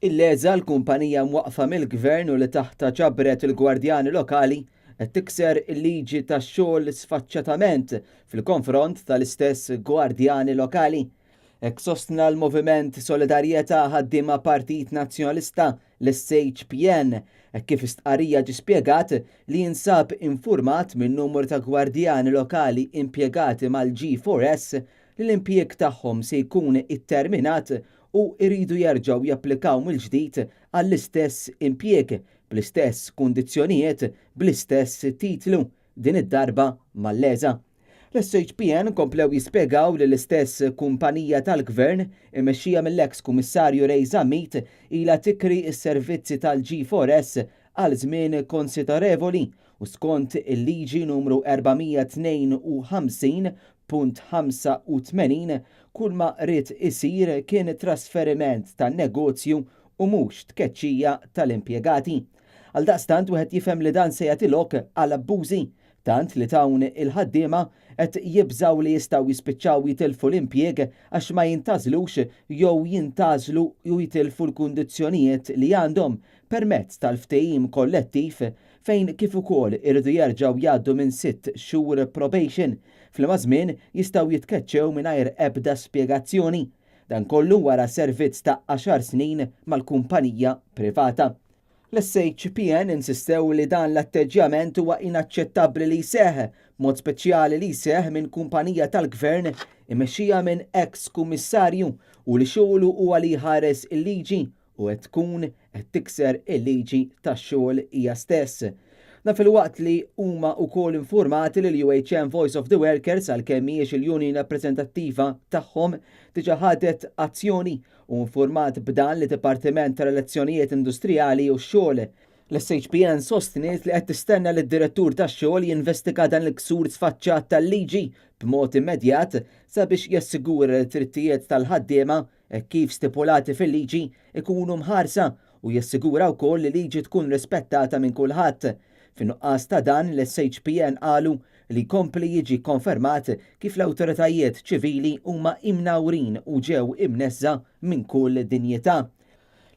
Il-LESA, l-kumpanija mwaqqfa mill-Gvern u li taħtha ġabret il-gwardjani lokali, qed tikser il-liġi tax-xogħol sfaċċatament fil-konfront tal-istess gwardjani lokali. Hekk sostna l-Moviment Solidarjetà Ħaddiema Partit Nazzjonalista, l-SHPN, hekk kif fi stqarrija ġie spjegat li jinsab infurmat minn numru ta' gwardjani lokali impjegati mal-G4S li l-impjieg tagħhom se jkun itterminat u jridu jerġgħu japplikaw mill-ġdid għall-istess impjieg, bl-istess kundizzjonijiet, bl-istess titlu, din id-darba mal-LESA. L-SHPN komplew jispjegaw li l-istess kumpanija tal-Gvern, immexxija mill-eks Kummissarju Ray Zammit, ilha tikri s-servizzi tal-G4S għal żmien konsiderevoli u skont il-Liġi Numru 452 .85 kulma ried isir kien trasferiment tan-negozju u mhux tkeċċija tal-impjegati. Għaldaqstant wieħed jifhem li dan se jagħti lok għal abbużi, tant li dawn il-ħaddiema qed jibżgħu li jistgħu jispiċċaw jitilfu l-impjieg għax ma jintgħażlux jew jintgħażlu u jitilfu l-kundizzjonijiet li għandhom permezz tal-ftehim kollettiv fejn kif ukoll iridu jerġgħu jgħaddu minn sitt xhur probation, f'liema żmien jistgħu jitkeċċew mingħajr ebda spjegazzjoni. Dan kollu wara servizz ta' għaxar snin mal-kumpanija privata. L-SHPN insistew li dan l-atteġġjament huwa inaċċettabbli li jseħħ, b'mod speċjali li jseħħ minn kumpanija tal-Gvern imexxija minn eks kummissarju u li xogħlu huwa li jħares il-liġi u qed tkun qed tikser il-liġi tax-xogħol hija stess. Dan filwaqt li huma wkoll infurmati li l-UHM Voice of the Workers, għalkemm mhijiex il-union rappreżentattiva tagħhom, diġà ħadet azzjoni u informat b'dan lid-Dipartiment ta' Relazzjonijiet Industrijali u x-Xogħol. L-SHPN sostniet li qed tistenna li d-direttur tax-xogħol jinvestiga dan il-ksur sfaċċat tal-liġi b'mod immedjat sabiex jassigura li d-drittijiet tal-ħaddiema hekk kif stipulati fil-liġi ikunu mħarsa u jassigura wkoll li liġi tkun rispettata minn kulħadd. Fin-nuqqas ta' dan, l-SHPN qalu li jkompli jiġi konfermat kif l-awtoritajiet ċivili huma imnawrin u ġew imneżża' minn kull dinjità.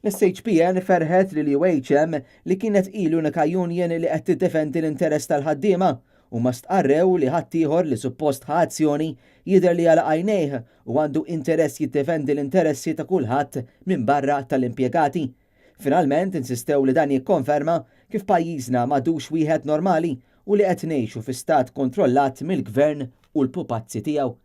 L-SHPN ferħet lil UHM li kienet hi l-unika union li qed tiddefendi l-interess tal-ħaddiema. Huma stqarrew li ħaddieħor li suppost ħa azzjoni jidher li għalaq għajnejh u għandu interess jiddefendi l-interessi ta' kulħadd minbarra tal-impjegati. Finalment insistew li dan jikkonferma kif pajjiżna m'għadux wieħed normali u li qed ngħixu fi stat kontrollat mill-Gvern u l-pupazzi tiegħu.